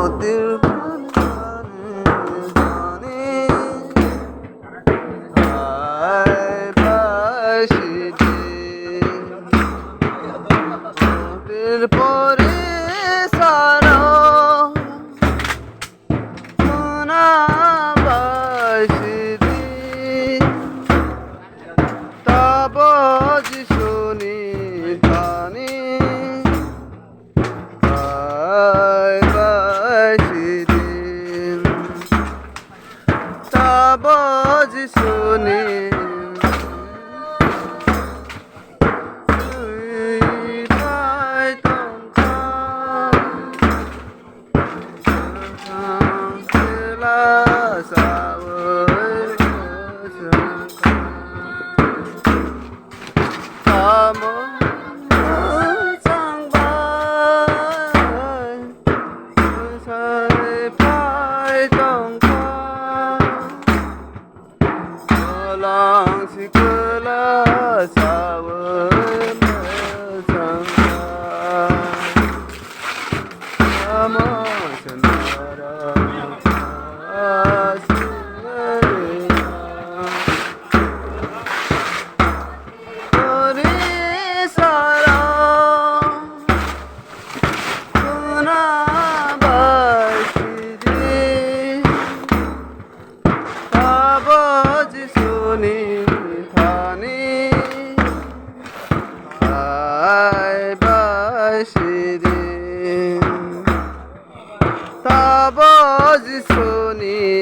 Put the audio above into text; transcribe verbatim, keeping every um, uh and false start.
Motir pani pani hai bai sidi. Motir pore saro muna bai sidi. Tabo Jisuni thani hai bai sidi. Tabo Jisuni twi bai tongkha. Sela sawi sangkha. Tamo changbai sai pai tongkha. Kolang sikula sawi sangkha. Tamo sendara aswina. Tori sara kuna bai sidi. Tabo Jisuni thani hai bai sidi. Tabo Jisuni